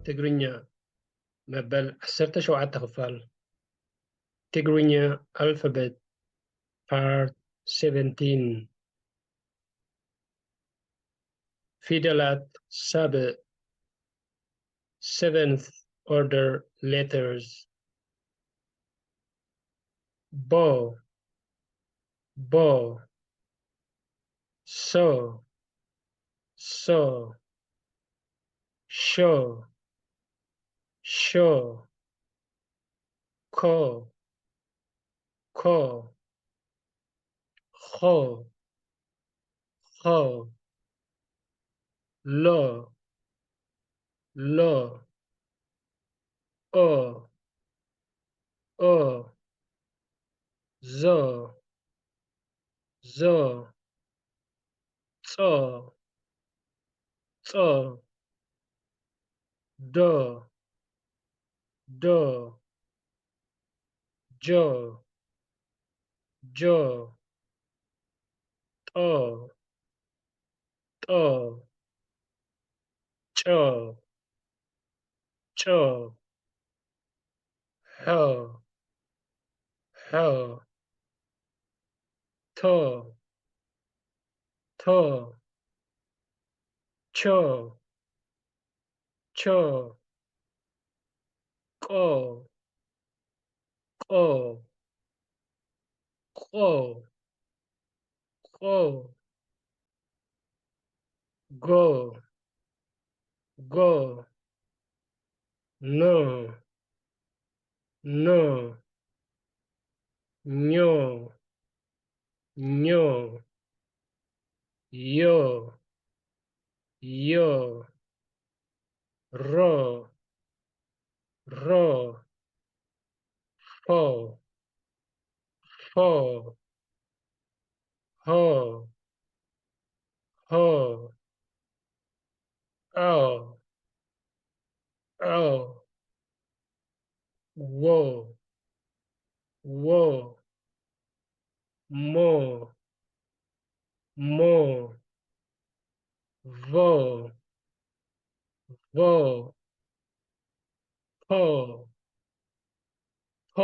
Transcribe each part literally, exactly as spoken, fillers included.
ትግርኛ መበል ዓሰርተ ሸውዓተ ክፋል። ትግርኛ alphabet part seventeen። ፊደላት ሳብዕ፣ seventh order letters። ቦ፣ ቦ። ሶ፣ ሶ። ሾ፣ ሾ። ኮ፣ ኮ። ኾ፣ ኾ። ሎ፣ ሎ። ኦ፣ ኦ። ዞ፣ ዞ። ጾ፣ ጾ። ዶ፣ ዶ። ጆ፣ ጆ። ጦ፣ ጦ። ጮ፣ ጮ። ሖ፣ ሖ። ቶ፣ ቶ። ቾ፣ ቾ። ቆ፣ ቆ። ቆ፣ ቆ። ቆ። ጎ፣ ጎ። ኖ፣ ኖ። ኞ፣ ኞ። ዮ፣ ዮ። ሮ፣ ሮ። ፎ፣ ፎ። ሆ፣ ሆ። ኦ፣ ኦ። ዎ፣ ዎ። ሞ፣ ሞ። ቮ፣ ቮ። ፖ፣ ፖ።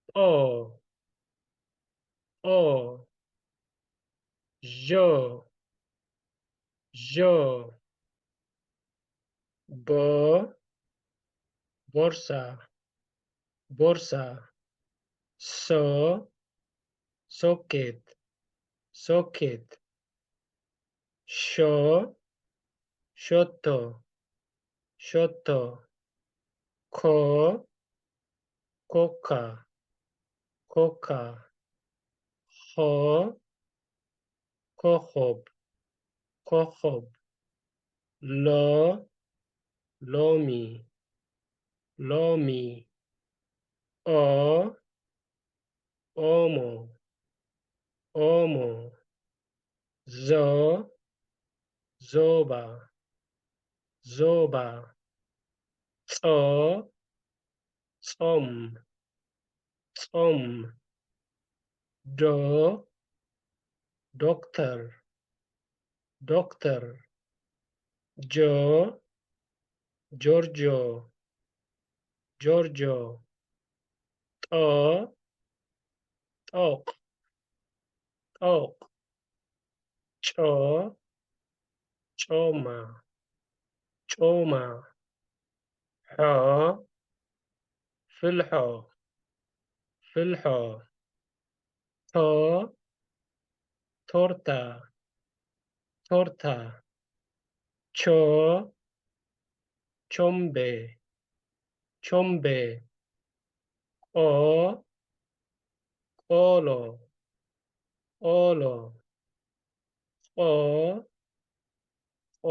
ጶ፣ ጶ። ዦ፣ ዦ። ቦ፣ ቦርሳ፣ ቦርሳ። ሶ፣ ሶኬት፣ ሶኬት። ሾ፣ ሾቶ፣ ሾቶ። ኮ፣ ኮካ፣ ኮካ። ኾ፣ ኮኾብ፣ ኮኾብ። ሎ፣ ሎሚ፣ ሎሚ። ኦ፣ ኦሞ፣ ኦሞ። ዞ፣ ዞባ፣ ዞባ። ጾ፣ ጾም፣ ጾም። ዶ፣ ዶክተር፣ ዶክተር። ጆ፣ ጆርጆ፣ ጆርጆ። ጦ፣ ጦቅ፣ ጦቅ። ጮ፣ ጮማ፣ ጮማ። ሖ፣ ፍልሖ፣ ፍልሖ። ቶ፣ ቶርታ፣ ቶርታ። ቾ፣ ቾምቤ፣ ቾምቤ። ቆ፣ ቆሎ፣ ቆሎ። ቆ፣ ቆ።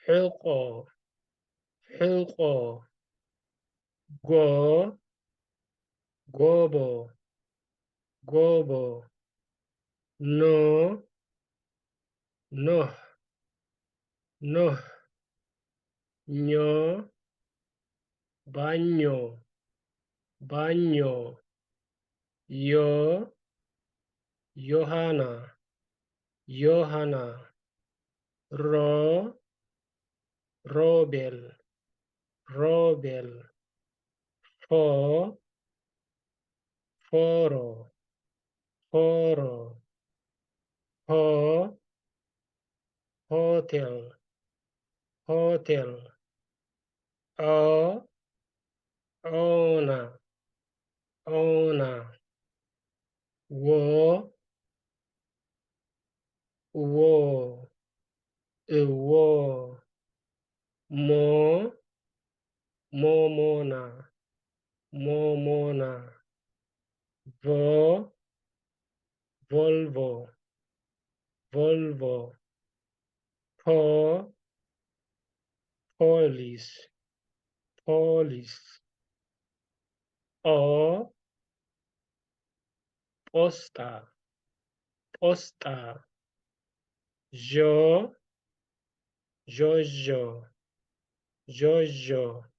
ሕቆ፣ ሕቆ። ጎ፣ ጎቦ፣ ጎቦ። ኖ፣ ኖህ፣ ኖህ። ኞ፣ ባኞ፣ ባኞ። ዮ፣ ዮሃና፣ ዮሃና። ሮ፣ Robel, robel. Fo, foro, foro. Ho, hotel, hotel. O, ona, ona. Wo, wo, ewo. Mo, momona, momona. Vo, volvo, volvo. Po, polis, polis. O, posta, posta. Zo, zozo, zozo.